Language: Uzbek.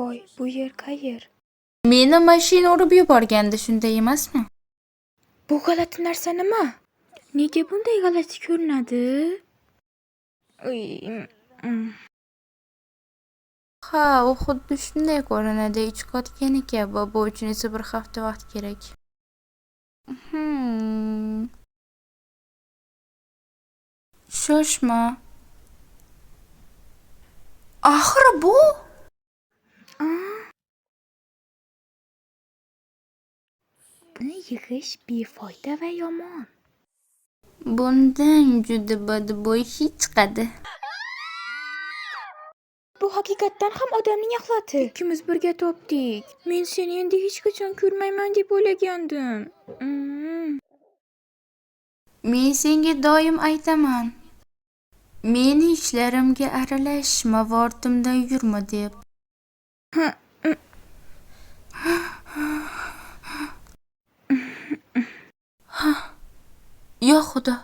Voy, bu yer qayer? Meni mashina urib yuborgandi, shunday emasmi? Bu g'alati narsa nima? Nega bunday g'alati ko'rinadi? Uy, Ha, u xuddi shunday ko'rinadi, ichi qotgani kabi. Bu uchun esa bir hafta vaqt kerak. Shoshma. Axir bu Buni yig'ish befoyda va yomon. Bundan juda badbo'y hid chiqadi. Bu haqiqatdan ham odamning axlati. Ikkimiz birga topdik. Men seni endi hech qachon ko'rmayman deb o'ylagandim. Men senga doim aytaman. Meni ishlarimga aralashma va ortimdan yurma deb. Yo Xudo.